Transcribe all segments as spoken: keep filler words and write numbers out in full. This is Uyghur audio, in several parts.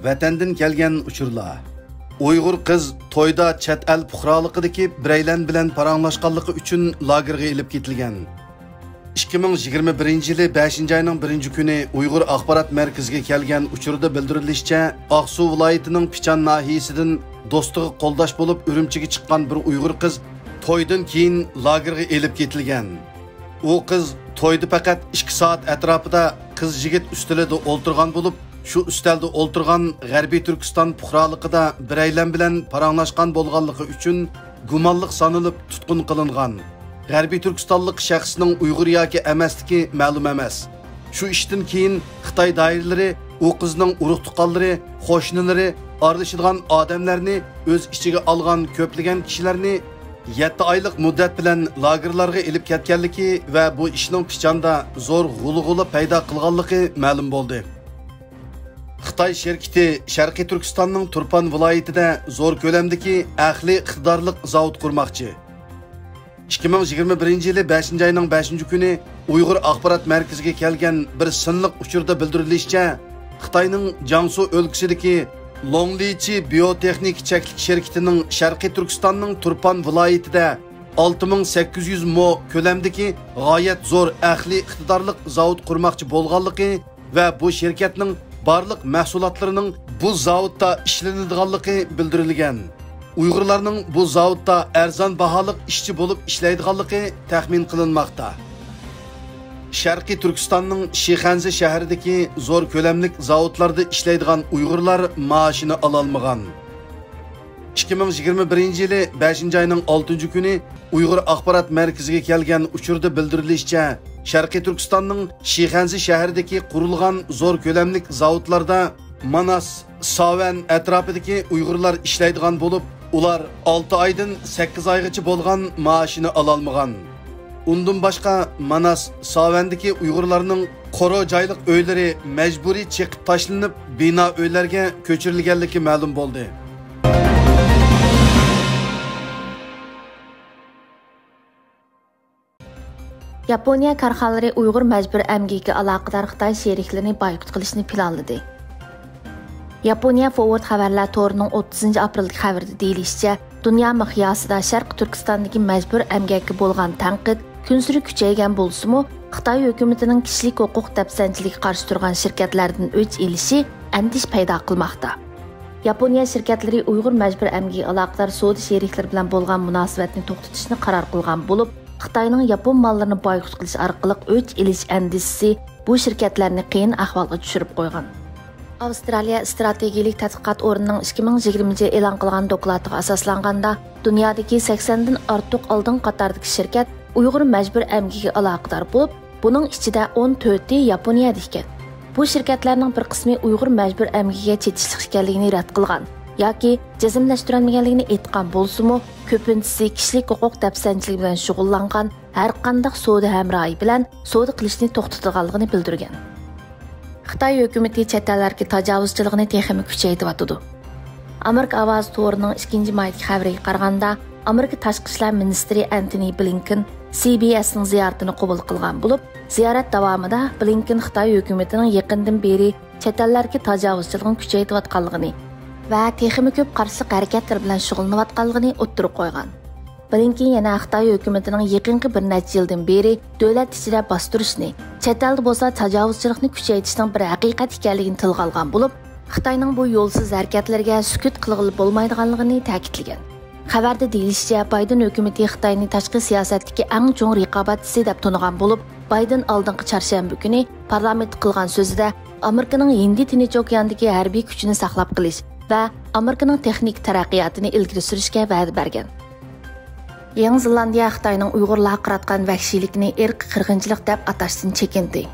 ۋەتەندىن كەلگەن ئۇچۇرلار. ئۇيغۇر قىز تويدا چەت ئەل پۇقرالىقىدىكى بىرەيلەن بىلەن پاراڭلاشقانلىقى ئۈچۈن لاگېرغا ئېلىپ كېتىلگەن. ئىككى مىڭ يىگىرمە بىرىنچى يىلى بەشىنچى ئاينىڭ بىرىنچى كۈنى ئۇيغۇر ئاخبارات مەركىزىگە كەلگەن ئۇچۇردا بىلدۈرۈلۈشىچە، ئاقسۇ ۋىلايىتىنىڭ پىچان ناھىيەسىدىن دوستىغا قولداش بولۇپ ئۈرۈمچىگە چىققان بىر ئۇيغۇر قىز تويدىن كېيىن لاگېرغا ئېلىپ كېتىلگەن. ئۇ قىز تويدا پەقەت ئىككى سائەت ئەتراپىدا قىز يىگىت ئۈستىلىدە ئولتۇرغان بولۇپ، شۇ ئۈستەلدە ئولتۇرغان غەربىي تۈركىستان پۇقرالىقىدا بىرەيلەن بىلەن پاراڭلاشقان بولغانلىقى ئۈچۈن گۇمانلىق سانىلىپ تۇتقۇن قىلىنغان. غەربىي تۈركىستانلىق شەخسنىڭ ئۇيغۇر ياكى ئەمەسلىكى مەلۇم ئەمەس. شۇ ئىشتىن كېيىن خىتاي دائىرىلىرى ئۇ قىزنىڭ ئۇرۇق-تۇغقانلىرى، قوشنىلىرى، ئارىلىشىدىغان ئادەملەرنى ئۆز ئىچىگە ئالغان كۆپلىگەن كىشىلەرنى يەتتە ئايلىق مۇددەت بىلەن لاگېرلارغا ئېلىپ كەتكەنلىكى ۋە بۇ ئىشنىڭ پىچاندا زور غۇلغۇلا پەيدا قىلغانلىقى مەلۇم بولدى. خىتاي شىركىتى شەرقىي تۈركىستاننىڭ تۇرپان ۋىلايىتىدە زور كۆلەمدىكى ئەقلىي ئىقتىدارلىق زاۋۇت قۇرماقچى. ئىككى مىڭ يىگىرمە بىرىنچى يىلى بەشىنچى ئاينىڭ بەشىنچى كۈنى ئۇيغۇر ئاخبارات مەركىزىگە كەلگەن بىر سىنلىق ئۇچۇردا بىلدۈرۈلۈشىچە، خىتاينىڭ جياڭسۇ ئۆلكىسىدىكى لوڭلىچى بىيوتېخنىكا چەكلىك شىركىتىنىڭ شەرقىي تۈركىستاننىڭ تۇرپان ۋىلايىتىدە ئالتە مىڭ سەككىز يۈز مو كۆلەمدىكى غايەت زور ئەقلىي ئىقتىدارلىق زاۋۇت قۇرماقچى بولغانلىقى ۋە بۇ شىركەتنىڭ بارلىق مەھسۇلاتلىرىنىڭ بۇ زاۋۇتتا ئىشلىنىدىغانلىقى بىلدۈرۈلگەن. ئۇيغۇرلارنىڭ بۇ زاۋۇتتا ئەرزان باھالىق ئىشچى بولۇپ ئىشلەيدىغانلىقى تەخمىن قىلىنماقتا. شەرقىي تۈركىستاننىڭ شىخەنزە شەھىرىدىكى زور كۆلەملىك زاۋۇتلاردا ئىشلەيدىغان ئۇيغۇرلار مائاشىنى ئالالمىغان. ئىككى مىڭ يىگىرمە بىرىنچى يىلى بەشىنچى ئاينىڭ ئالتىنچى كۈنى ئۇيغۇر ئاخبارات مەركىزىگە كەلگەن ئۇچۇردا بىلدۈرۈلۈشىچە، شەرقىي تۈركىستاننىڭ شىخەنزە شەھىرىدىكى قۇرۇلغان زور كۆلەملىك زاۋۇتلاردا ماناس، ساۋەن ئەتراپىدىكى ئۇيغۇرلار ئىشلەيدىغان بولۇپ، ئۇلار ئالتە ئايدىن سەككىز ئايغىچە بولغان مائاشىنى ئالالمىغان. ئۇندىن باشقا، ماناس، ساۋەندىكى ئۇيغۇرلارنىڭ قورۇ جايلىق ئۆيلىرى مەجبۇرىي چېقىپ تاشلىنىپ، بىنا ئۆيلەرگە كۆچۈرۈلگەنلىكى مەلۇم بولدى. ياپونىيە كارخانىلىرى ئۇيغۇر مەجبۇرىي ئەمگىكىگە ئالاقىدار خىتاي شېرىكلىرىنى بايقۇت قىلىشنى پىلانلىدى. ياپونىيە فورۋارد خەۋەرلەر تورىنىڭ ئوتتۇزىنچى ئاپرېلدىكى خەۋىرىدە دېيىلىشىچە، دۇنيا مىقياسىدا شەرقىي تۈركىستاندىكى مەجبۇرىي ئەمگەككە بولغان تەنقىد كۈنسېرى كۈچەيگەن بولسىمۇ، خىتاي ھۆكۈمىتىنىڭ كىشىلىك ھوقۇق دەپسەندىچىلىكىگە قارشى تۇرغان شىركەتلەردىن ئۆچ ئېلىشى ئەندىشە پەيدا قىلماقتا. ياپونىيە شىركەتلىرى ئۇيغۇر مەجبۇرىي ئەمگىكىگە ئالاقىدار سودا شېرىكلىرى بىلەن بولغان مۇناسىۋەتنى توختىتىشنى قارار قىلغان بولۇپ، خىتاينىڭ ياپون ماللىرىنى بايقۇت قىلىش ئارقىلىق ئۆچ ئېلىش ئەندىشىسى بۇ شىركەتلەرنى قىيىن ئەھۋالغا چۈشۈرۈپ قويغان. ئاۋسترالىيە ئىستراتېگىيەلىك تەتقىقات ئورنىنىڭ ئىككى مىڭ يىگىرمىنچى يىلى ئېلان قىلغان دوكلاتىغا ئاساسلانغاندا، دۇنيادىكى سەكسەندىن ئارتۇق ئالدىنقى قاتاردىكى شىركەت ئۇيغۇر مەجبۇرىي ئەمگىكىگە ئالاقىدار بولۇپ، بۇنىڭ ئىچىدە ئون تۆتى ياپونىيەدە ئىكەن. بۇ شىركەتلەرنىڭ بىر قىسمى ئۇيغۇر مەجبۇرىي ئەمگىكىگە چېتىشلىق ئىكەنلىكىنى رەت قىلغان ياكى جەزملەشتۈرەلمىگەنلىكىنى ئېيتقان بولسىمۇ، كۆپىنچىسى كىشىلىك ھوقۇق دەپسەندىچىلىكى بىلەن شۇغۇللانغان ھەرقانداق سودا ھەمراھى بىلەن سودا قىلىشنى توختىتىدىغانلىقىنى بىلدۈرگەن. خىتاي ھۆكۈمىتى چەت ئەللەردىكى تاجاۋۇزچىلىقىنى تېخىمۇ كۈچەيتىۋاتىدۇ. ئامېرىكا ئاۋازى تورىنىڭ ئىككىنچى مايدىكى خەۋىرىگە قارىغاندا، ئامېرىكا تاشقى ئىشلار مىنىستىرى ئەنتونى بلىنكېن سى بى ئېسنىڭ زىيارىتىنى قوبۇل قىلغان بولۇپ، زىيارەت داۋامىدا بلىنكېن خىتاي ھۆكۈمىتىنىڭ يېقىندىن بېرى چەت ئەللەردىكى تاجاۋۇزچىلىقىنى كۈچەيتىۋاتقانلىقىنى ۋە تېخىمۇ كۆپ قارشىلىق ھەرىكەتلىرى بىلەن شۇغۇللىنىۋاتقانلىقىنى ئوتتۇرىغا قويغان. بلىنكېن يەنە خىتاي ھۆكۈمىتىنىڭ يېقىنقى بىر نەچچە يىلدىن بېرى دۆلەت ئىچىدە باستۇرۇشنى، چەت ئەلدە بولسا تاجاۋۇزچىلىقنى كۈچەيتىشنىڭ بىر ھەقىقەت ئىكەنلىكىنى تىلغا ئالغان بولۇپ، خىتاينىڭ بۇ يولسىز ھەرىكەتلىرىگە سۈكۈت قىلغىلى بولمايدىغانلىقىنى تەكىتلىگەن. خەۋەردە دېيىلىشىچە، بايدېن ھۆكۈمىتى خىتاينى تاشقى سىياسەتتىكى ئەڭ چوڭ رىقابەتچىسى دەپ تونۇغان بولۇپ، بايدېن ئالدىنقى چارشەنبە كۈنى پارلامېنتتا قىلغان سۆزىدە ئامېرىكىنىڭ ھىندى تىنچ ئوكياندىكى ھەربىي كۈچىنى ساقلاپ قېلىش ۋە ئامېرىكىنىڭ تېخنىكا تەرەققىياتىنى ئىلگىرى سۈرۈشكە ۋەدە بەرگەن. يېڭى زېلاندىيە خىتاينىڭ ئۇيغۇرلارغا قاراتقان ۋەھشىيلىكىنى ئىرقىي قىرغىنچىلىق دەپ ئاتاشتىن چېكىندى.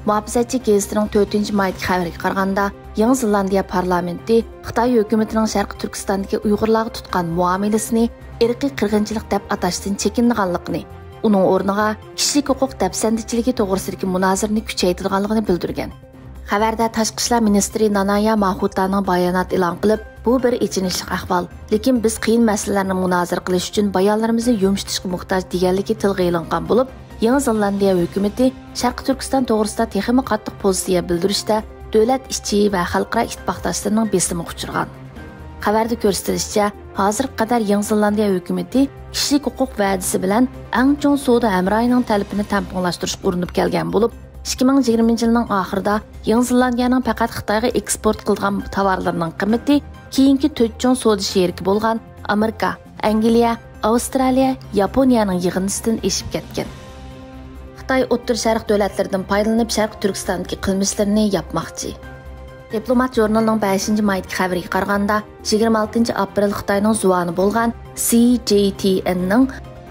مۇھاپىزەتچى گېزىتىنىڭ تۆتىنچى مايدىكى خەۋىرىگە قارىغاندا، يېڭى زېلاندىيە پارلامېنتى خىتاي ھۆكۈمىتىنىڭ شەرقىي تۈركىستاندىكى ئۇيغۇرلارغا تۇتقان مۇئامىلىسىنى ئىرقىي قىرغىنچىلىق دەپ ئاتاشتىن چېكىنىدىغانلىقىنى، ئۇنىڭ ئورنىغا كىشىلىك ھوقۇق دەپسەندىچىلىكى توغرىسىدىكى مۇنازىرىنى كۈچەيتىدىغانلىقىنى بىلدۈرگەن. خەۋەردە تاشقى ئىشلار مىنىستىرى نانايا ماھۇتانىڭ بايانات ئېلان قىلىپ، بۇ بىر ئېچىنىشلىق ئەھۋال، لېكىن بىز قىيىن مەسىلىلەرنى مۇنازىرە قىلىش ئۈچۈن بايانلىرىمىزنى يۇمشىتىشقا موھتاج دېگەنلىكى تىلغا ئېلىنغان بولۇپ، يېڭى زېلاندىيە ھۆكۈمىتى شەرقىي تۈركىستان توغرىسىدا تېخىمۇ قاتتىق پوزىتسىيە بىلدۈرۈشتە دۆلەت ئىچى ۋە خەلقئارا ئىتتىپاقداشلىرىنىڭ بېسىمىغا ئۇچرىغان. خەۋەردە كۆرسىتىلىشىچە، ھازىرغا قەدەر يېڭى زېلاندىيە ھۆكۈمىتى كىشىلىك ھوقۇق ۋەدىسى بىلەن ئەڭ چوڭ سودا ھەمراھىنىڭ تەلىپىنى تەڭپۇڭلاشتۇرۇشقا ئۇرۇنۇپ كەلگەن بولۇپ، ئىككى مىڭ يىگىرمىنچى يىلنىڭ ئاخىرىدا يېڭى زېلاندىيەنىڭ پەقەت خىتايغا ئېكسپورت قىلىدىغان تاۋارلىرىنىڭ قىممىتى كېيىنكى تۆت چوڭ سودا شېرىكى بولغان ئامېرىكا، ئەنگلىيە، ئاۋسترالىيە، ياپونىيەنىڭ يىغىندىسىدىن ئېشىپ كەتكەن. خىتاي ئوتتۇرا شەرق دۆلەتلىرىدىن پايدىلىنىپ، شەرقىي تۈركىستاندىكى قىلمىشلىرىنى ياپماقچى. دىپلومات ژۇرنىلىنىڭ بەشىنچى مايدىكى خەۋىرىگە قارىغاندا، يىگىرمە ئالتىنچى ئاپرېل خىتاينىڭ زۇۋانى بولغان سى جى تى ئېننىڭ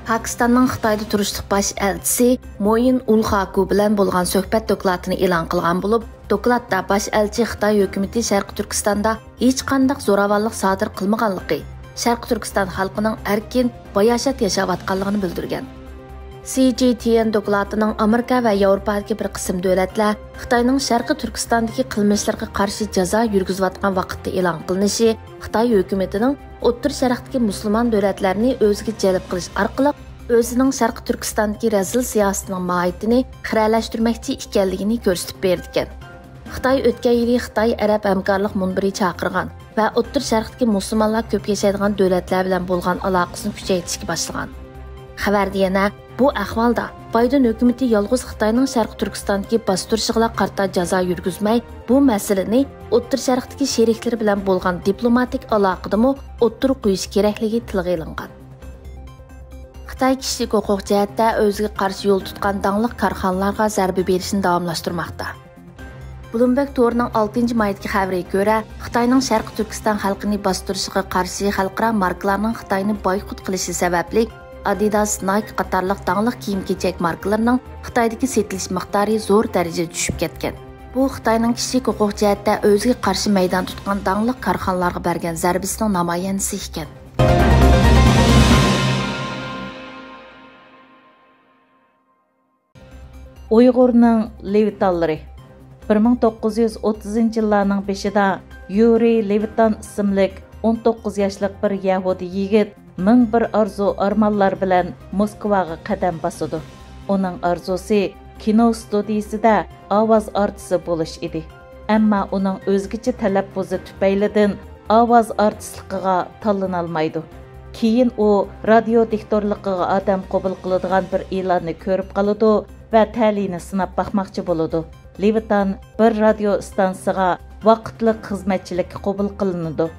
پاكىستاننىڭ خىتايدا تۇرۇشلۇق باش ئەلچىسى مويىن ئۇل خاكۇ بىلەن بولغان سۆھبەت دوكلاتىنى ئېلان قىلغان بولۇپ، دوكلاتتا باش ئەلچى خىتاي ھۆكۈمىتى شەرقىي تۈركىستاندا ھېچقانداق زوراۋانلىق سادىر قىلمىغانلىقى، شەرقىي تۈركىستان خەلقىنىڭ ئەركىن، باياشات ياشاۋاتقانلىقىنى بىلدۈرگەن. سى جى تى ئېن دوكلاتىنىڭ ئامېرىكا ۋە ياۋروپادىكى بىر قىسىم دۆلەتلەر خىتاينىڭ شەرقىي تۈركىستاندىكى قىلمىشلىرىغا قارشى جازا يۈرگۈزۈۋاتقان ۋاقىتتا ئېلان قىلىنىشى خىتاي ھۆكۈمىتىنىڭ ئوتتۇرا شەرقتىكى مۇسۇلمان دۆلەتلەرنى ئۆزىگە جەلپ قىلىش ئارقىلىق ئۆزىنىڭ شەرقىي تۈركىستاندىكى رەزىل سىياسىتىنىڭ ماھىيىتىنى خىرەلەشتۈرمەكچى ئىكەنلىكىنى كۆرسىتىپ بېرىدىكەن. خىتاي ئۆتكەن يىلى خىتاي ئەرەب ھەمكارلىق مۇنبىرى چاقىرغان ۋە ئوتتۇرا شەرقتىكى مۇسۇلمانلار كۆپ ياشايدىغان دۆلەتلەر بىلەن بولغان ئالاقىسىنى كۈچەيتىشكە باشلىغان. خەۋەردە يەنە، بۇ ئەھۋالدا بايدېن ھۆكۈمىتى يالغۇز خىتاينىڭ شەرقىي تۈركىستاندىكى باستۇرۇشىغىلا قارىتا جازا يۈرگۈزمەي، بۇ مەسىلىنى ئوتتۇرا شەرقتىكى شېرىكلىرى بىلەن بولغان دىپلوماتىك ئالاقىدىمۇ ئوتتۇرىغا قويۇش كېرەكلىكى تىلغا ئېلىنغان. خىتاي كىشىلىك ھوقۇق جەھەتتە ئۆزىگە قارشى يول تۇتقان داڭلىق كارخانىلارغا زەربە بېرىشنى داۋاملاشتۇرماقتا. بلومبېرگ تورىنىڭ ئالتىنچى مايدىكى خەۋىرىگە كۆرە، خىتاينىڭ شەرقىي تۈركىستان خەلقىنى باستۇرۇشىغا قارشى خەلقئارا ماركىلارنىڭ خىتاينى بايقۇت قىلىشى سەۋەبلىك، ئادىداس، نايك قاتارلىق داڭلىق كىيىم-كېچەك ماركىلىرىنىڭ خىتايدىكى سېتىلىش مىقدارى زور دەرىجىدە چۈشۈپ كەتكەن. بۇ خىتاينىڭ كىشىلىك ھوقۇق جەھەتتە ئۆزىگە قارشى مەيدان تۇتقان داڭلىق كارخانىلارغا بەرگەن زەربىسىنىڭ نامايەندىسى ئىكەن. ئۇيغۇرنىڭ لېۋىتانلىرى. بىر مىڭ توققۇز يۈز ئوتتۇزىنچى يىللارنىڭ بېشىدا يۇرىي لېۋىتان ئىسىملىك ئون توققۇز ياشلىق بىر يەھۇدىي يىگىت مىڭ بىر ئارزۇ-ئارمانلار بىلەن موسكۋاغا قەدەم باسىدۇ. ئۇنىڭ ئارزۇسى كىنو ستۇدىيىسىدە ئاۋاز ئارتىسى بولۇش ئىدى. ئەمما ئۇنىڭ ئۆزگىچە تەلەپپۇزى تۈپەيلىدىن ئاۋاز ئارتىسلىقىغا تاللىنالمايدۇ. كېيىن ئۇ رادىيو دىكتورلۇقىغا ئادەم قوبۇل قىلىدىغان بىر ئېلاننى كۆرۈپ قالىدۇ ۋە تەلىيىنى سىناپ باقماقچى بولىدۇ. لېۋىتان بىر رادىيو ئىستانسىسىغا ۋاقىتلىق خىزمەتچىلىككە قوبۇل قىلىنىدۇ.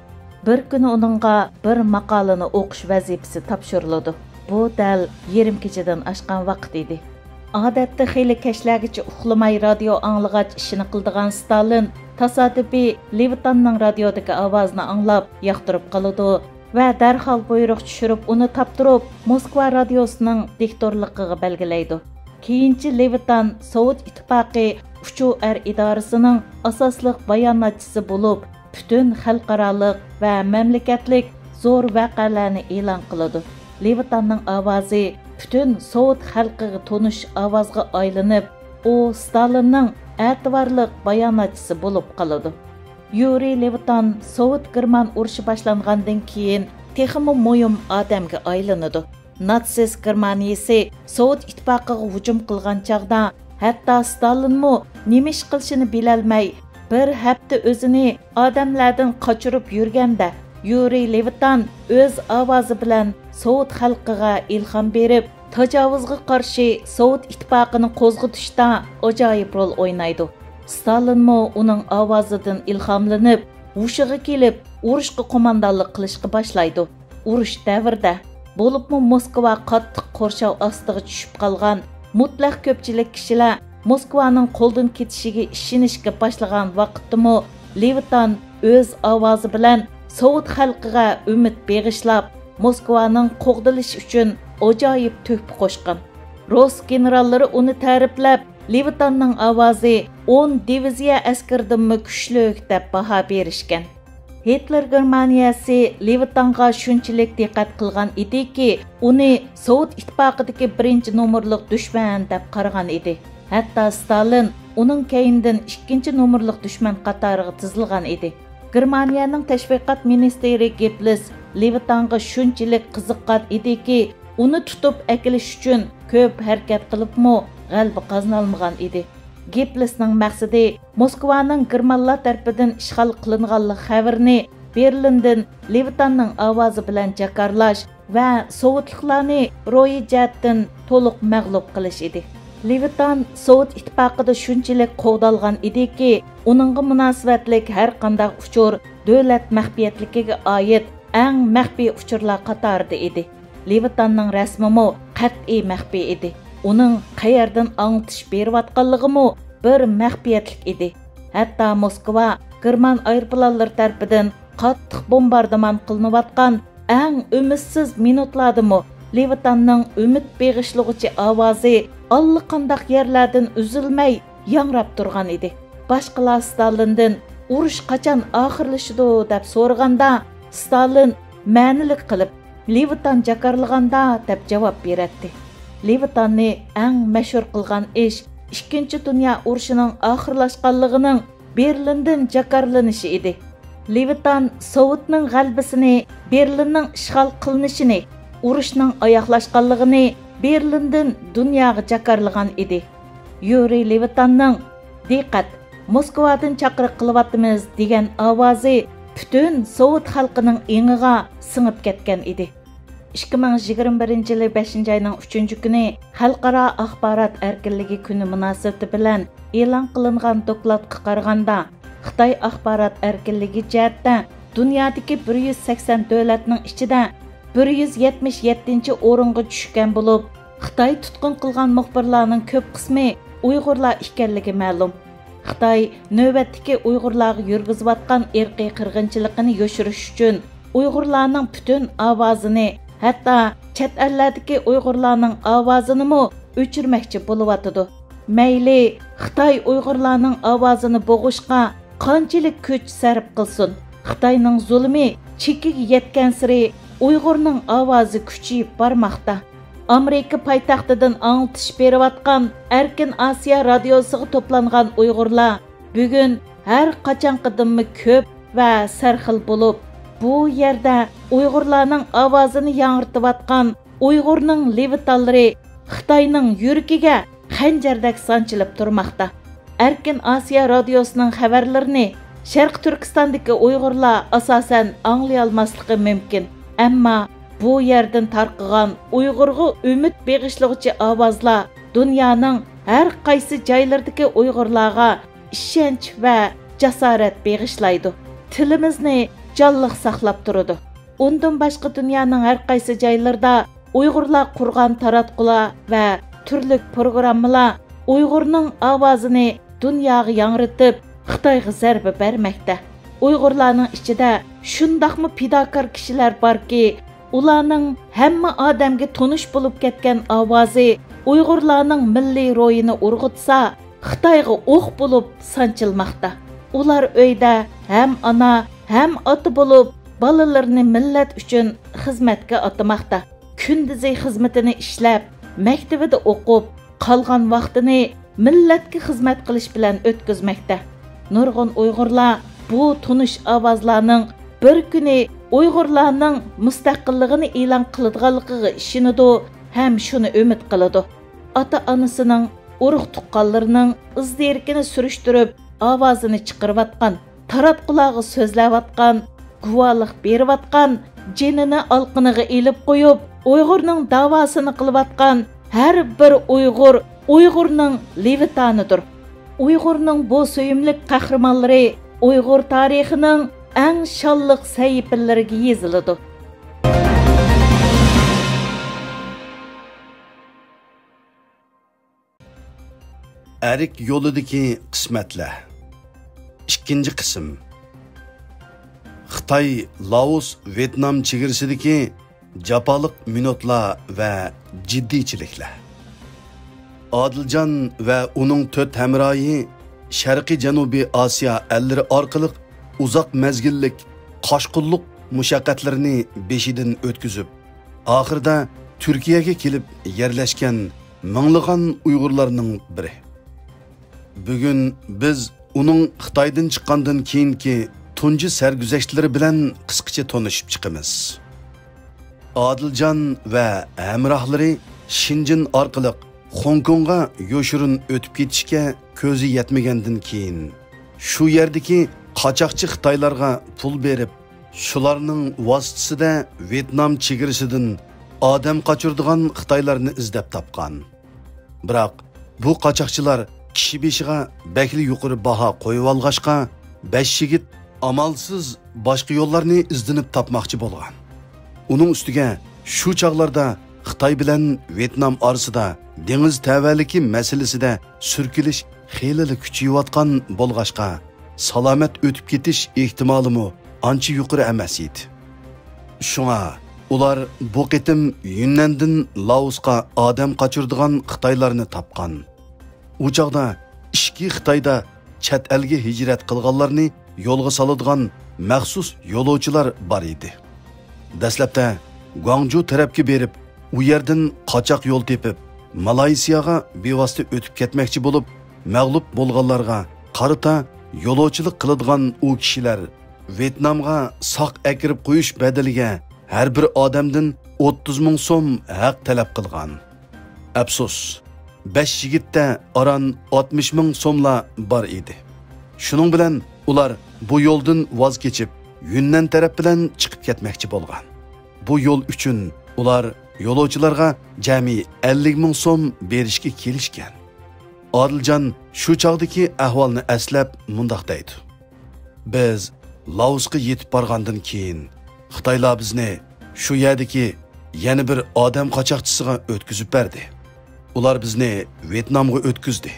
بىر كۈنى ئۇنىڭغا بىر ماقالىنى ئوقۇش ۋەزىپىسى تاپشۇرۇلىدۇ. بۇ دەل يېرىم كېچىدىن ئاشقان ۋاقىت ئىدى. ئادەتتە خېلى كەچلەرگىچە ئۇخلىماي رادىيو ئاڭلىغاچ ئىشىنى قىلىدىغان ستالىن تاسادىپىي لېۋىتاننىڭ رادىيودىكى ئاۋازىنى ئاڭلاپ ياقتۇرۇپ قالىدۇ ۋە دەرھال بۇيرۇق چۈشۈرۈپ، ئۇنى تاپتۇرۇپ، موسكۋا رادىيوسىنىڭ دىكتورلۇقىغا بەلگىلەيدۇ. كېيىنچە لېۋىتان سوۋېت ئىتتىپاقى ئۇچۇر ئەر ئىدارىسىنىڭ ئاساسلىق باياناتچىسى بولۇپ، پۈتۈن خەلقئارالىق ۋە مەملىكەتلىك زور ۋەقەلەرنى ئېلان قىلىدۇ. لېۋىتاننىڭ ئاۋازى پۈتۈن سوۋېت خەلقىگە تونۇش ئاۋازغا ئايلىنىپ، ئۇ ستالىننىڭ ئەتىۋارلىق باياناتچىسى بولۇپ قالىدۇ. يۇرىي لېۋىتان سوۋېت گېرمان ئۇرۇشى باشلانغاندىن كېيىن تېخىمۇ مۇھىم ئادەمگە ئايلىنىدۇ. ناتسىست گېرمانىيىسى سوۋېت ئىتتىپاقىغا ھۇجۇم قىلغان چاغدا، ھەتتا ستالىنمۇ نېمە ئىش قىلىشىنى بىلەلمەي، بىر ھەپتە ئۆزىنى ئادەملەردىن قاچۇرۇپ يۈرگەندە، يۇرىي لېۋىتان ئۆز ئاۋازى بىلەن سوۋېت خەلقىگە ئىلھام بېرىپ، تاجاۋۇزغا قارشى سوۋېت ئىتتىپاقىنى قوزغىتىشتا ئاجايىپ رول ئوينايدۇ. ستالىنمۇ ئۇنىڭ ئاۋازىدىن ئىلھاملىنىپ، ھوشىغا كېلىپ، ئۇرۇشقا قوماندانلىق قىلىشقا باشلايدۇ. ئۇرۇش دەۋرىدە، بولۇپمۇ موسكۋا قاتتىق قورشاۋ ئاستىغا چۈشۈپ قالغان مۇتلەق كۆپچىلىك كىشىلەر موسكۋانىڭ قولدىن كېتىشىگە ئىشىنىشكە باشلىغان ۋاقىتتىمۇ، لېۋىتان ئۆز ئاۋازى بىلەن سوۋېت خەلقىگە ئۈمىد بېغىشلاپ، موسكۋانىڭ قوغدىلىشى ئۈچۈن ئاجايىپ تۆھپە قوشقان. رۇس گېنېراللىرى ئۇنى تەرىپلەپ، لېۋىتاننىڭ ئاۋازى ئون دىۋىزىيە ئەسكىرىدىنمۇ كۈچلۈك، دەپ باھا بېرىشكەن. گىتلېر گېرمانىيەسى لېۋىتانغا شۇنچىلىك دىققەت قىلغان ئىدىكى، ئۇنى سوۋېت ئىتتىپاقىدىكى بىرىنچى نومۇرلۇق دۈشمەن دەپ قارىغان ئىدى. ھەتتا ستالىن ئۇنىڭ كەينىدىن ئىككىنچى نومۇرلۇق دۈشمەن قاتارىغا تىزىلغان ئىدى. گېرمانىيەنىڭ تەشۋىقات مىنىستىرى گېببېلس لېۋىتانغا شۇنچىلىك قىزىققان ئىدىكى، ئۇنى تۇتۇپ ئەكېلىش ئۈچۈن كۆپ ھەرىكەت قىلىپمۇ غەلىبە قازىنالمىغان ئىدى. گېببېلسنىڭ مەقسىتى موسكۋانىڭ گېرمانلار تەرىپىدىن ئىشغال قىلىنغانلىق خەۋىرىنى بېرلىندىن لېۋىتاننىڭ ئاۋازى بىلەن جاكارلاش ۋە سوۋېتلىقلارنى روھىي جەھەتتىن تولۇق مەغلۇپ قىلىش ئىدى. لېۋىتان سوۋېت ئىتتىپاقىدا شۇنچىلىك قوغدالغان ئىدىكى، ئۇنىڭغا مۇناسىۋەتلىك ھەر قانداق ئۇچۇر دۆلەت مەخپىيەتلىكىگە ئائىت ئەڭ مەخپىي ئۇچۇرلار قاتارىدا ئىدى. لېۋىتاننىڭ رەسمىمۇ قەتئىي مەخپىي ئىدى. ئۇنىڭ قەيەردىن ئاڭلىتىش بېرىۋاتقانلىقىمۇ بىر مەخپىيەتلىك ئىدى. ھەتتا موسكۋا گېرمان ئايروپىلانلىرى تەرىپىدىن قاتتىق بومباردىمان قىلىنىۋاتقان ئەڭ ئۈمىدسىز مىنۇتلاردىمۇ لېۋىتاننىڭ ئۈمىد بېغىشلىغۇچى ئاۋازى ئاللىقانداق يەرلەردىن ئۈزۈلمەي ياڭراپ تۇرغان ئىدى. باشقىلار ستالىندىن «ئۇرۇش قاچان ئاخىرلىشىدۇ؟» دەپ سورىغاندا، ستالىن مەنىلىك قىلىپ، «لېۋىتان جاكارلىغاندا» دەپ جاۋاب بېرەتتى. لېۋىتاننى ئەڭ مەشھۇر قىلغان ئىش ئىككىنچى دۇنيا ئۇرۇشىنىڭ ئاخىرلاشقانلىقىنىڭ بېرلىندىن جاكارلىنىشى ئىدى. لېۋىتان سوۋېتنىڭ غەلىبىسىنى، بېرلىننىڭ ئىشغال قىلىنىشىنى، ئۇرۇشنىڭ ئاياغلاشقانلىقىنى بېرلىندىن دۇنياغا جاكارلىغان ئىدى. يۇرىي لېۋىتاننىڭ «دىققەت، موسكۋادىن چاقىرىق قىلىۋاتىمىز» دېگەن ئاۋازى پۈتۈن سوۋېت خەلقىنىڭ ئېڭىغا سىڭىپ كەتكەن ئىدى. ئىككى مىڭ يىگىرمە بىرىنچى يىلى بەشىنچى ئاينىڭ ئۈچىنچى كۈنى خەلقئارا ئاخبارات ئەركىنلىكى كۈنى مۇناسىۋىتى بىلەن ئېلان قىلىنغان دوكلاتقا قارىغاندا، خىتاي ئاخبارات ئەركىنلىكى جەھەتتە دۇنيادىكى بىر يۈز سەكسەن دۆلەتنىڭ ئىچىدە بىر يۈز يەتمىش يەتتىنچى ئورۇنغا چۈشكەن بولۇپ، خىتاي تۇتقۇن قىلغان مۇخبىرلارنىڭ كۆپ قىسمى ئۇيغۇرلار ئىكەنلىكى مەلۇم. خىتاي نۆۋەتتىكى ئۇيغۇرلارغا يۈرگۈزۈۋاتقان ئىرقىي قىرغىنچىلىقىنى يوشۇرۇش ئۈچۈن ئۇيغۇرلارنىڭ پۈتۈن ئاۋازىنى، ھەتتا چەت ئەللەردىكى ئۇيغۇرلارنىڭ ئاۋازىنىمۇ ئۆچۈرمەكچى بولۇۋاتىدۇ. مەيلى خىتاي ئۇيغۇرلارنىڭ ئاۋازىنى بوغۇشقا قانچىلىك كۈچ سەرپ قىلسۇن، خىتاينىڭ زۇلۇمى چېكىگە يەتكەنسېرى ئۇيغۇرنىڭ ئاۋازى كۈچىيىپ بارماقتا. ئامېرىكا پايتەختىدىن ئاڭلىتىش بېرىۋاتقان ئەركىن ئاسىيا رادىيوسىغا توپلانغان ئۇيغۇرلار بۈگۈن ھەر قاچانقىدىنمۇ كۆپ ۋە سەرخىل بولۇپ، بۇ يەردە ئۇيغۇرلارنىڭ ئاۋازىنى ياڭرىتىۋاتقان ئۇيغۇرنىڭ لېۋىتانلىرى خىتاينىڭ يۈرىكىگە خەنجەردەك سانچىلىپ تۇرماقتا. ئەركىن ئاسىيا رادىيوسىنىڭ خەۋەرلىرىنى شەرقىي تۈركىستاندىكى ئۇيغۇرلار ئاساسەن ئاڭلىيالماسلىقى مۇمكىن. ئەمما بۇ يەردىن تارقىغان ئۇيغۇرغا ئۈمىد بېغىشلىغۇچى ئاۋازلار دۇنيانىڭ ھەر قايسى جايلىرىدىكى ئۇيغۇرلارغا ئىشەنچ ۋە جاسارەت بېغىشلايدۇ. تىلىمىزنى جانلىق ساقلاپ تۇرىدۇ. ئۇندىن باشقا دۇنيانىڭ ھەر قايسى جايلىرىدا ئۇيغۇرلار قۇرغان تاراتقۇلار ۋە تۈرلۈك پروگراممىلار ئۇيغۇرنىڭ ئاۋازىنى دۇنياغا ياڭرىتىپ، خىتايغا زەربە بەرمەكتە. ئۇيغۇرلارنىڭ ئىچىدە شۇنداقمۇ پىداكار كىشىلەر باركى، ئۇلارنىڭ ھەممە ئادەمگە تونۇش بولۇپ كەتكەن ئاۋازى ئۇيغۇرلارنىڭ مىللىي روھىنى ئۇرغۇتسا، خىتايغا ئوق بولۇپ سانچىلماقتا. ئۇلار ئۆيدە ھەم ئانا، ھەم ئاتا بولۇپ، بالىلىرىنى مىللەت ئۈچۈن خىزمەتكە ئاتىماقتا. كۈندۈزى خىزمىتىنى ئىشلەپ، مەكتىۋىدە ئوقۇپ، قالغان ۋاقتىنى مىللەتكە خىزمەت قىلىش بىلەن ئۆتكۈزمەكتە. نۇرغۇن ئۇيغۇرلار بۇ تونۇش ئاۋازلارنىڭ بىر كۈنى ئۇيغۇرلارنىڭ مۇستەقىللىقىنى ئېلان قىلىدىغانلىقىغا ئىشىنىدۇ ھەم شۇنى ئۈمىد قىلىدۇ. ئاتا-ئانىسىنىڭ، ئۇرۇق-تۇغقانلىرىنىڭ ئىز-دېرىكىنى سۈرۈشتۈرۈپ، ئاۋازىنى چىقىرىۋاتقان، تاراتقۇلارغا سۆزلەۋاتقان، گۇۋاھلىق بېرىۋاتقان، جېنىنى ئالقىنىغا ئېلىپ قويۇپ، ئۇيغۇرنىڭ داۋاسىنى قىلىۋاتقان ھەر بىر ئۇيغۇر ئۇيغۇرنىڭ لېۋىتانىدۇر. ئۇيغۇرنىڭ بۇ سۆيۈملۈك قەھرىمانلىرى ئۇيغۇر تارىخىنىڭ ئەڭ شانلىق سەھىپىلىرىگە يېزىلىدۇ. ئەرك يولىدىكى قىسمەتلەر. ئىككىنچى قىسىم. خىتاي، لائوس، ۋيېتنام چېگرىسىدىكى جاپالىق مىنۇتلار ۋە جىددىيچىلىكلەر. ئادىلجان ۋە ئۇنىڭ تۆت ھەمراھى شەرقىي جەنۇبىي ئاسىيا ئەللىرى ئارقىلىق ئۇزاق مەزگىللىك قاچقۇنلۇق مۇشەققەتلىرىنى بېشىدىن ئۆتكۈزۈپ، ئاخىرىدا تۈركىيەگە كېلىپ يەرلەشكەن مىڭلىغان ئۇيغۇرلارنىڭ بىرى. بۈگۈن بىز ئۇنىڭ خىتايدىن چىققاندىن كېيىنكى تۇنجى سەرگۈزەشتلىرى بىلەن قىسقىچە تونۇشۇپ چىقىمىز. ئادىلجان ۋە ھەمراھلىرى شېنجېن ئارقىلىق خوڭكوڭغا يوشۇرۇن ئۆتۈپ كېتىشكە كۆزى يەتمىگەندىن كېيىن، شۇ يەردىكى قاچاقچى خىتايلارغا پۇل بېرىپ، شۇلارنىڭ ۋاسىتىسىدە ۋيېتنام چېگرىسىدىن ئادەم قاچۇرىدىغان خىتايلارنى ئىزدەپ تاپقان. بىراق، بۇ قاچاقچىلار كىشى بېشىغا بەكلا يۇقىرى باھا قويۇۋالغاچقا، بەش يىگىت ئامالسىز باشقا يوللارنى ئىزدىنىپ تاپماقچى بولغان. ئۇنىڭ ئۈستىگە، شۇ چاغلاردا خىتاي بىلەن ۋيېتنام ئارىسىدا دېڭىز تەۋەلىكى مەسىلىسىدە سۈركىلىش خېلىلا كۈچىيىۋاتقان بولغاچقا، سالامەت ئۆتۈپ كېتىش ئېھتىمالىمۇ ئانچە يۇقىرى ئەمەس ئىدى. شۇڭا ئۇلار بۇ قېتىم يۈننەندىن لائوسقا ئادەم قاچۇرىدىغان خىتايلارنى تاپقان. ئۇ چاغدا ئىچكى خىتايدا چەت ئەلگە ھىجرەت قىلغانلارنى يولغا سالىدىغان مەخسۇس يولۇچىلار بار ئىدى. دەسلەپتە گۇاڭجۇ تەرەپكە بېرىپ، ئۇ يەردىن قاچاق يول تېپىپ، مالايسىياغا بىۋاسىتە ئۆتۈپ كەتمەكچى بولۇپ، مەغلۇپ بولغانلارغا قارىتا يولۇچىلىق قىلىدىغان ئۇ كىشىلەر ۋيېتنامغا ساق ئەكىرىپ قويۇش بەدىلىگە ھەر بىر ئادەمدىن ئوتتۇز مىڭ سوم ھەق تەلەپ قىلغان. ئەپسۇس، بەش يىگىتتە ئاران ئاتمىش مىڭ سوملا بار ئىدى. شۇنىڭ بىلەن ئۇلار بۇ يولدىن ۋاز كېچىپ، يۈننەن تەرەپ بىلەن چىقىپ كەتمەكچى بولغان. بۇ يول ئۈچۈن ئۇلار يولۇچىلارغا جەمئىي ئەللىك مىڭ سوم بېرىشكە كېلىشكەن. ئادىلجان شۇ چاغدىكى ئەھۋالنى ئەسلەپ مۇنداق دەيدۇ: بىز لائوسقا يېتىپ بارغاندىن كېيىن، خىتايلار بىزنى شۇ يەردىكى يەنە بىر ئادەم قاچاقچىسىغا ئۆتكۈزۈپ بەردى. ئۇلار بىزنى ۋيېتنامغا ئۆتكۈزدى.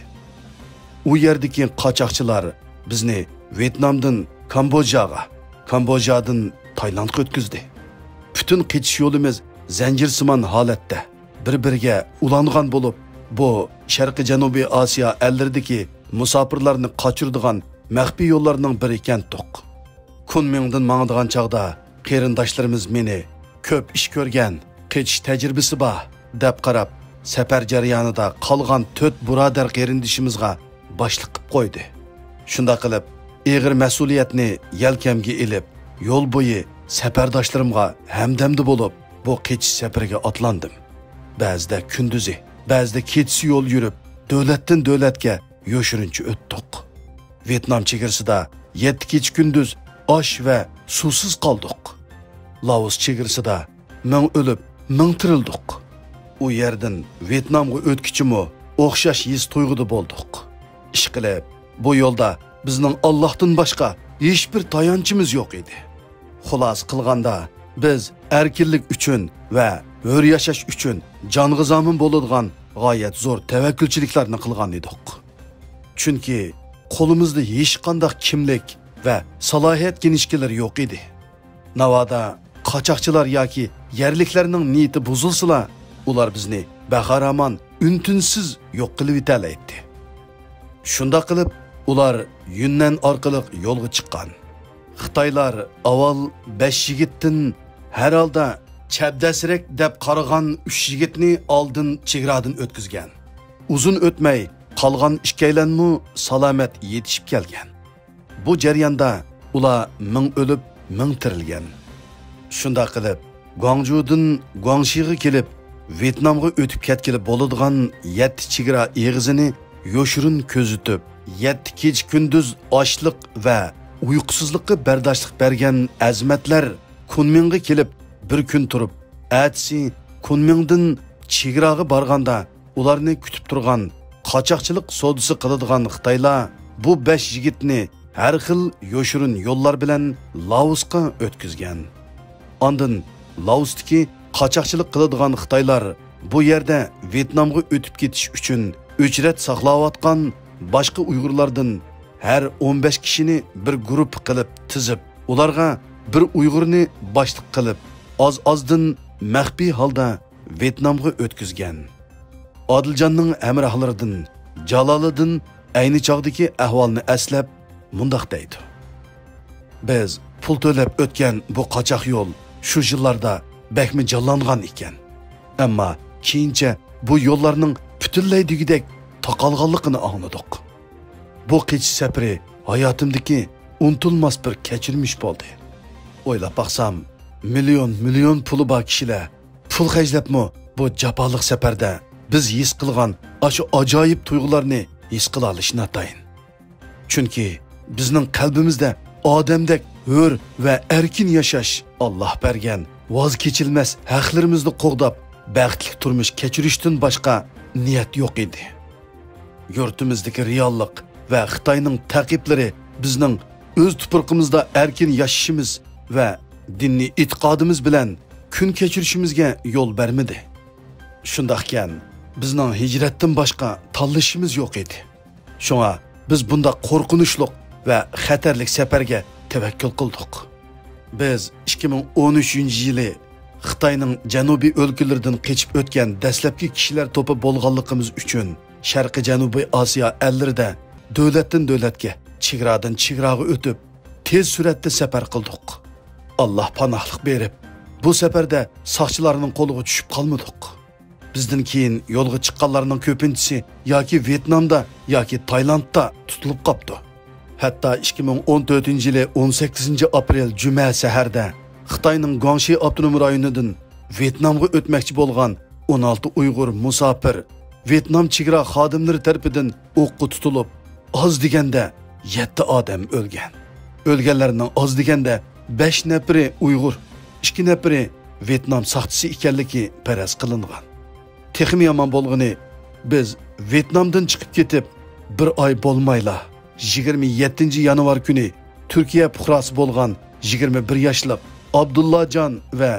ئۇ يەردىكى قاچاقچىلار بىزنى ۋيېتنامدىن كامبودژاغا، كامبودژادىن تايلاندقا ئۆتكۈزدى. پۈتۈن قېچىش يولىمىز زەنجىرسىمان ھالەتتە بىر-بىرىگە ئۇلانغان بولۇپ، بۇ شەرقىي جەنۇبىي ئاسىيا ئەللىرىدىكى مۇساپىرلارنى قاچۇرىدىغان مەخپىي يوللارنىڭ بىرى ئىكەنتۇق. كۇنمىڭدىن ماڭىدىغان چاغدا قېرىنداشلىرىمىز مېنى كۆپ ئىش كۆرگەن، قېچىش تەجرىبىسى بار، دەپ قاراپ، سەپەر جەريانىدا قالغان تۆت بۇرادەر قېرىندىشىمىزغا باشلىق قىپ قويدى. شۇنداق قىلىپ، ئېغىر مەسئۇلىيەتنى يەلكەمگە ئېلىپ، يول بويى سەپەرداشلىرىمغا ھەمدەمدە بولۇپ، بۇ قېچىش سەپىرىگە ئاتلاندىم. بەزىدە كۈندۈزى، بەزىدە كېچىسى يول يۈرۈپ، دۆلەتتىن دۆلەتكە يوشۇرۇنچە ئۆتتۇق. ۋيېتنام چېگرىسىدا يەتتە كېچە-كۈندۈز ئاش ۋە سۇسىز قالدۇق. لائوس چېگرىسىدا مىڭ ئۆلۈپ، مىڭ تىرىلدۇق. ئۇ يەردىن ۋيېتنامغا ئۆتكۈچىمۇ ئوخشاش ھېس-تۇيغۇدا بولدۇق. ئىشقىلىپ، بۇ يولدا بىزنىڭ ئاللاھتىن باشقا ھېچبىر تايانچىمىز يوق ئىدى. خۇلاسە قىلغاندا، بىز ئەركىنلىك ئۈچۈن ۋە ھۆر ياشاش ئۈچۈن جانغا زامىن بولىدىغان غايەت زور تەۋەككۈلچىلىكلەرنى قىلغان ئىدۇق. چۈنكى قولىمىزدا ھېچقانداق كىملىك ۋە سالاھىيەت كىنىشكىلىرى يوق ئىدى. ناۋادا قاچاقچىلار ياكى يەرلىكلەرنىڭ نىيىتى بۇزۇلسىلا، ئۇلار بىزنى بەخارامان، ئۈن-تىنسىز يوق قىلىۋېتەلەيتتى. شۇنداق قىلىپ، ئۇلار يۈننەن ئارقىلىق يولغا چىققان. خىتايلار ئاۋۋال بەش يىگىتتىن ھەر ھالدا چەبدەسرەك دەپ قارىغان ئۈچ يىگىتنى ئالدىن چېگرادىن ئۆتكۈزگەن. ئۇزۇن ئۆتمەي، قالغان ئىككىيلەنمۇ سالامەت يېتىشىپ كەلگەن. بۇ جەرياندا ئۇلار مىڭ ئۆلۈپ، مىڭ تىرىلگەن. شۇنداق قىلىپ، گۇاڭجۇدىن گۇاڭشىغا كېلىپ، ۋيېتنامغا ئۆتۈپ كەتكىلى بولىدىغان يەتتە چېگرا ئېغىزىنى يوشۇرۇن كۆزىتىپ، يەتتە كېچە-كۈندۈز ئاچلىق ۋە ئۇيقۇسىزلىققا بەرداشلىق بەرگەن ئەزىمەتلەر كۇنمىڭغا كېلىپ، بىر كۈن تۇرۇپ، ئەتىسى كۇنمىڭدىن چېگراغا بارغاندا، ئۇلارنى كۈتۈپ تۇرغان قاچاقچىلىق سودىسى قىلىدىغان خىتايلار بۇ بەش يىگىتنى ھەر خىل يوشۇرۇن يوللار بىلەن لائوسقا ئۆتكۈزگەن. ئاندىن لائوستىكى قاچاقچىلىق قىلىدىغان خىتايلار بۇ يەردە ۋيېتنامغا ئۆتۈپ كېتىش ئۈچۈن ئۆچرەت ساقلاۋاتقان باشقا ئۇيغۇرلاردىن ھەر ئون بەش كىشىنى بىر گۇرۇپپا قىلىپ تىزىپ، ئۇلارغا بىر ئۇيغۇرنى باشلىق قىلىپ، ئاز-ئازدىن مەخپىي ھالدا ۋيېتنامغا ئۆتكۈزگەن. ئادىلجاننىڭ ھەمراھلىرىدىن جالالىدىن ئەينى چاغدىكى ئەھۋالنى ئەسلەپ مۇنداق دەيدۇ: بىز پۇل تۆلەپ ئۆتكەن بۇ قاچاق يول شۇ يىللاردا بەكمۇ جانلانغان ئىكەن. ئەمما كېيىنچە بۇ يوللارنىڭ پۈتۈنلەي دېگۈدەك تاقالغانلىقىنى ئاڭلىدۇق. بۇ قېچىش سەپىرى ھاياتىمدىكى ئۇنتۇلماس بىر كەچۈرمىش بولدى. ئويلاپ باقسام، مىليون، مىليون پۇلى بار كىشىلەر پۇل خەجلەپمۇ بۇ جاپالىق سەپەردە بىز ھېس قىلغان ئاشۇ ئاجايىپ تۇيغۇلارنى ھېس قىلالىشى ناتايىن. چۈنكى بىزنىڭ قەلبىمىزدە ئادەمدەك ھۆر ۋە ئەركىن ياشاش، ئاللاھ بەرگەن ۋاز كېچىلمەس ھەقلىرىمىزنى قوغداپ، بەختلىك تۇرمۇش كەچۈرۈشتىن باشقا نىيەت يوق ئىدى. يۇرتىمىزدىكى رېئاللىق ۋە خىتاينىڭ تەقىبلىرى بىزنىڭ ئۆز تۇپرىقىمىزدا ئەركىن ياشىشىمىز ۋە دىنىي ئېتىقادىمىز بىلەن كۈن كەچۈرۈشىمىزگە يول بەرمىدى. شۇنداقكەن، بىزنىڭ ھىجرەتتىن باشقا تاللىشىمىز يوق ئىدى. شۇڭا بىز بۇنداق قورقۇنچلۇق ۋە خەتەرلىك سەپەرگە تەۋەككۈل قىلدۇق. بىز ئىككى مىڭ ئون ئۈچىنچى يىلى خىتاينىڭ جەنۇبىي ئۆلكىلىرىدىن قېچىپ ئۆتكەن دەسلەپكى كىشىلەر توپى بولغانلىقىمىز ئۈچۈن، شەرقىي جەنۇبىي ئاسىيا ئەللىرىدە دۆلەتتىن دۆلەتكە، چېگرادىن چېگراغا ئۆتۈپ، تېز سۈرئەتتە سەپەر قىلدۇق. ئاللاھ پاناھلىق بېرىپ، بۇ سەپەردە ساقچىلارنىڭ قولىغا چۈشۈپ قالمىدۇق. بىزدىن كېيىن يولغا چىققانلارنىڭ كۆپىنچىسى ياكى ۋيېتنامدا، ياكى تايلاندتا تۇتۇلۇپ قاپتۇ. ھەتتا ئىككى مىڭ ئون تۆتىنچى يىلى ئون سەككىزىنچى ئاپرېل جۈمە سەھەردە خىتاينىڭ گۇاڭشى ئاپتونوم رايونىدىن ۋيېتنامغا ئۆتمەكچى بولغان ئون ئالتە ئۇيغۇر مۇساپىر ۋيېتنام چېگرا خادىملىرى تەرىپىدىن ئوققا تۇتۇلۇپ، ئاز دېگەندە يەتتە ئادەم ئۆلگەن. ئۆلگەنلەرنىڭ ئاز دېگەندە بەش نەپىرى ئۇيغۇر، ئىككى نەپىرى ۋيېتنام ساقچىسى ئىكەنلىكى پەرەز قىلىنغان. تېخىمۇ يامان بولغىنى، بىز ۋيېتنامدىن چىقىپ كېتىپ بىر ئاي بولمايلا، يىگىرمە يەتتىنچى يانۋار كۈنى تۈركىيە پۇقراسى بولغان يىگىرمە بىر ياشلىق ئابدۇللاجان ۋە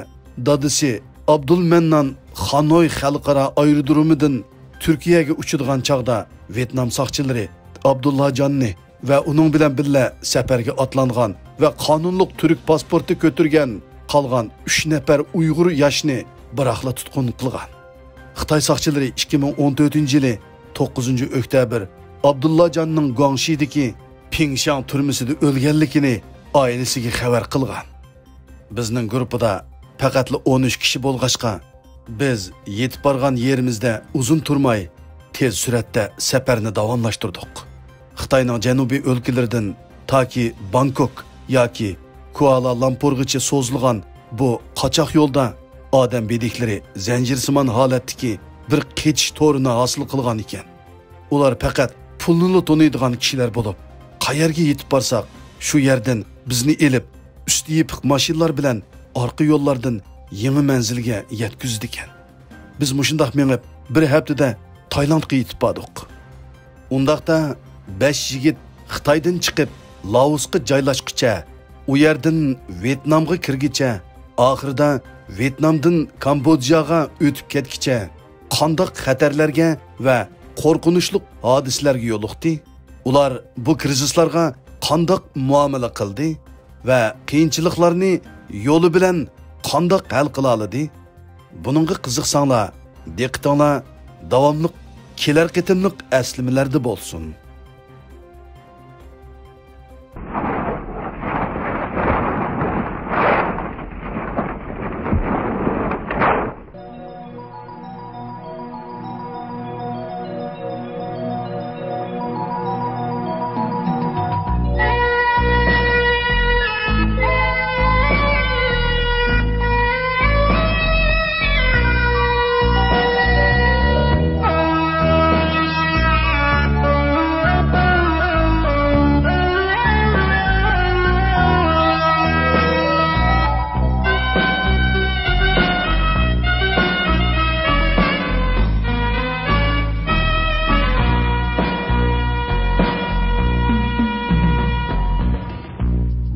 دادىسى ئابدۇلمەننان خانوي خەلقئارا ئايرودرومىدىن تۈركىيەگە ئۇچىدىغان چاغدا، ۋيېتنام ساقچىلىرى ئابدۇللاجاننى ۋە ئۇنىڭ بىلەن بىللە سەپەرگە ئاتلانغان ۋە قانۇنلۇق تۈرك پاسپورتى كۆتۈرگەن قالغان ئۈچ نەپەر ئۇيغۇر ياشنى بىراقلا تۇتقۇن قىلغان. خىتاي ساقچىلىرى ئىككى مىڭ ئون تۆتىنچى يىلى توققۇزىنچى ئۆكتەبىر ئابدۇللاجاننىڭ گۇاڭشىدىكى پىڭشياڭ تۈرمىسىدە ئۆلگەنلىكىنى ئائىلىسىگە خەۋەر قىلغان. بىزنىڭ گۇرۇپپىدا پەقەتلا ئون ئۈچ كىشى بولغاچقا، بىز يېتىپ بارغان يېرىمىزدە ئۇزۇن تۇرماي، تېز سۈرئەتتە سەپەرنى داۋاملاشتۇردۇق. خىتاينىڭ جەنۇبىي ئۆلكىلىرىدىن تاكى بانكوك ياكى كۇئالا لامپۇرغىچە سوزۇلغان بۇ قاچاق يولدا ئادەم بېدىكلىرى زەنجىرسىمان ھالەتتىكى بىر قېچىش تورىنى ھاسىل قىلغان ئىكەن. ئۇلار پەقەت پۇلنىلا تونۇيدىغان كىشىلەر بولۇپ، قەيەرگە يېتىپ بارساق، شۇ يەردىن بىزنى ئېلىپ، ئۈستى يېپىق ماشىنىلار بىلەن ئارقا يوللاردىن يېڭى مەنزىلگە يەتكۈزىدىكەن. بىز مۇشۇنداق مېڭىپ، بىر ھەپتىدە تايلاندقا يېتىپ باردۇق. ئۇنداقتا بەش يىگىت خىتايدىن چىقىپ، لائوسقا جايلاشقىچە، ئۇ يەردىن ۋيېتنامغا كىرگىچە، ئاخىرىدا ۋيېتنامدىن كامبودژاغا ئۆتۈپ كەتكىچە، قانداق خەتەرلەرگە ۋە قورقۇنچلۇق ھادىسىلەرگە يولۇقتى؟ ئۇلار بۇ كىرىزىسلارغا قانداق مۇئامىلە قىلدى ۋە قىيىنچىلىقلارنى يولى بىلەن قانداق ھەل قىلالىدى؟ بۇنىڭغا قىزىقساڭلار، دىققىتىڭلار داۋاملىق كېلەر قېتىملىق ئەسلىمىلەردە بولسۇن.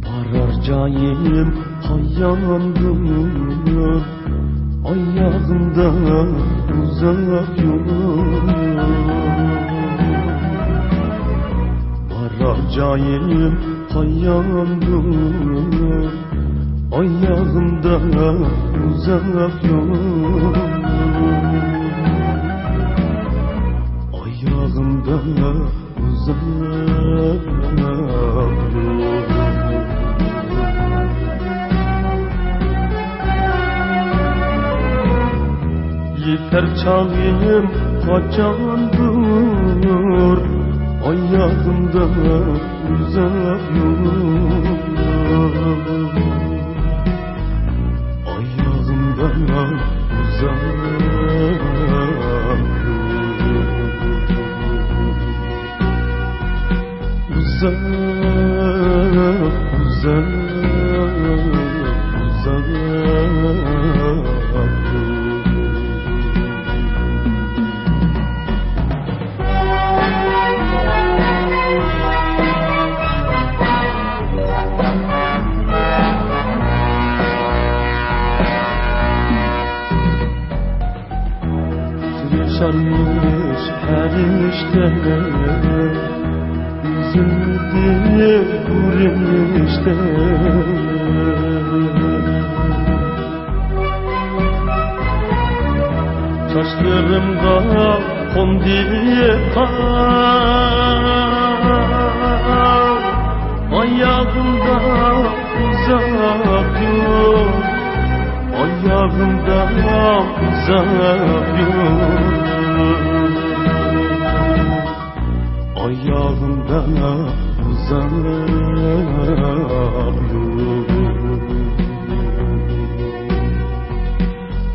بارار جايىم قاياندۇر، ئاياغىمدا ئۇزاق يول. بارار جايىم قاياندۇر، ئاياغىمدا ئۇزاق يول. ئاياغىمدا ئۇزاق يول. يېتەر چاغىم قاچاندۇر، ئاياغىمدا ئۇزاق يول. ئاياغىمدا ئۇزاق يول. ئۇزاق، ئۇزاق، ئۇزاق. سۈرۈشەرمىش پەرىشتە، ئۈزۈلدى بۇ رىشتە. چاچلىرىمغا قوندى قار، ئاياغىمدا ئۇزاق يول، ئاياغىمدا ئۇزاق يول، ئاياغىمدا ئۇزاق يول.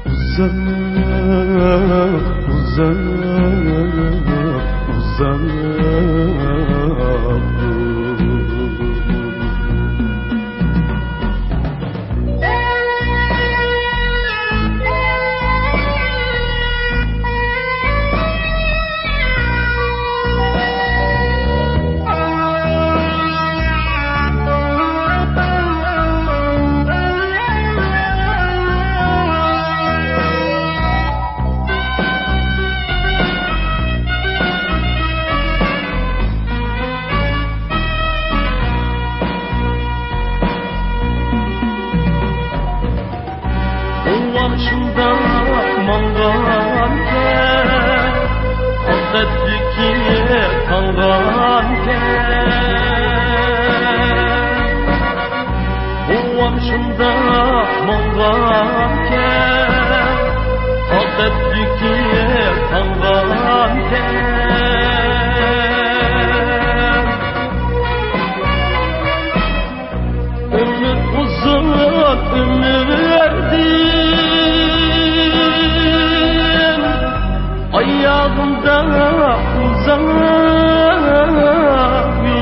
ئۇزاق، ئۇزاق، ئۇزاق. بوۋام شۇنداق ماڭغانكەن، پەقەتلىكى قالغانكەن. بوۋام شۇنداق ماڭغانكەن، پەقەتلىكى قالغانكەن. ئۆمۈر ئۇزۇن، ئۆمۈردىن ئاياغىمدا ئۇزاق يول.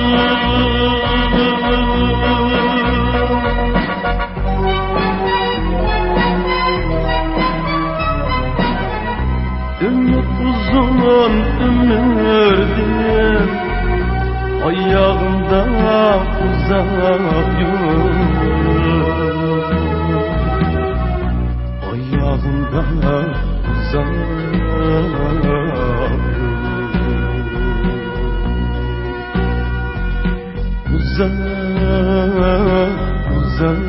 ئۈمىد ئۇزۇن ئۆمۈردىن، ئاياغىمدا ئۇزاق يول، ئاياغىمدا ئۇزاق يول. ئۇزاق، ئۇزاق،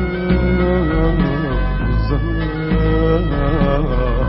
ئۇزاق.